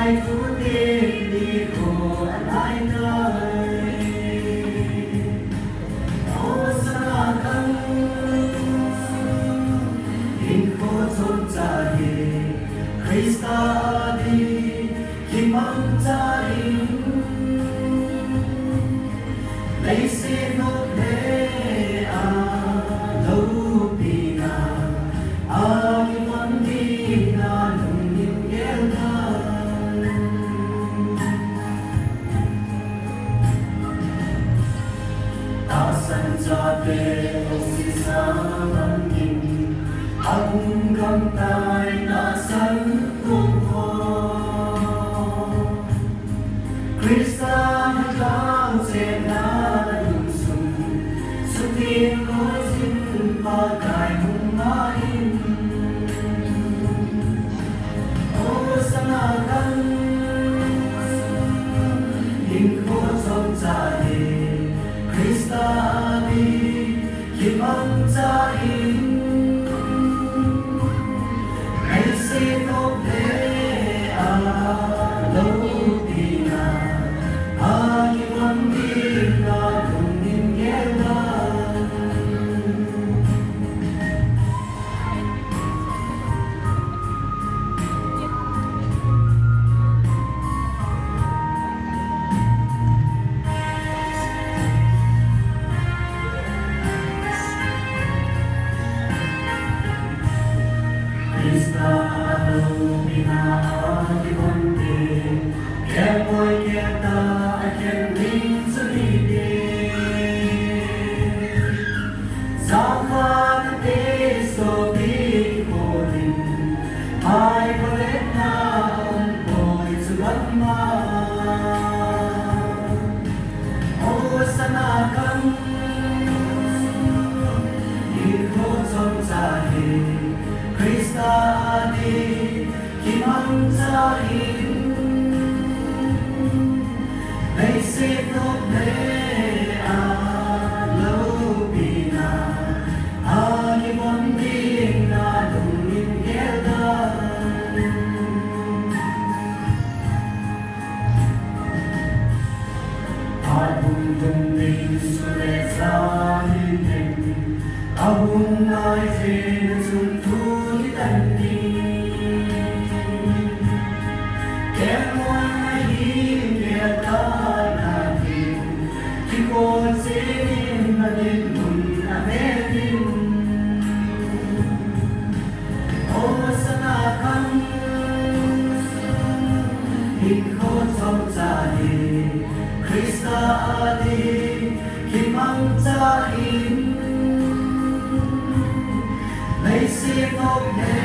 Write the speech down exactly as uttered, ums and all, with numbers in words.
Ai tu te ni ko alai nai. O sana kang in ko chom cha hi Krista di kimang cha in. Leiset nop le a lopina, a kivon dina lungin gelna. Tahsan chate osi sa bangin, a hung gamtai na san kung ho. Krista na tao chena na lungsung, sutin ko sin Pakai hung ma in. O sana kang in ko chom cha hi Krista di kimang cha in. Leiset nop le a lopina, a kivon dina lungin gelna. Krista lopina a kivon te, kei poi kei ta a khen ding chu hi te. Zangkhat te sopi ko ding, mai ko le na um poi chu lam ma. O sana kang in ko chom cha hi Krista di kimang cha in. Leiset nop le a lopina, a kivon dina lungin gelna. Ahung lungding sule sa hi nen, ahung nai jin chun thu kitan ding. Kei mo na hi kei ta na hi, kikoi jin na dinmun a ve ding. O sana kang in ko chom cha hi Krista di kimang cha in. Leiset nop le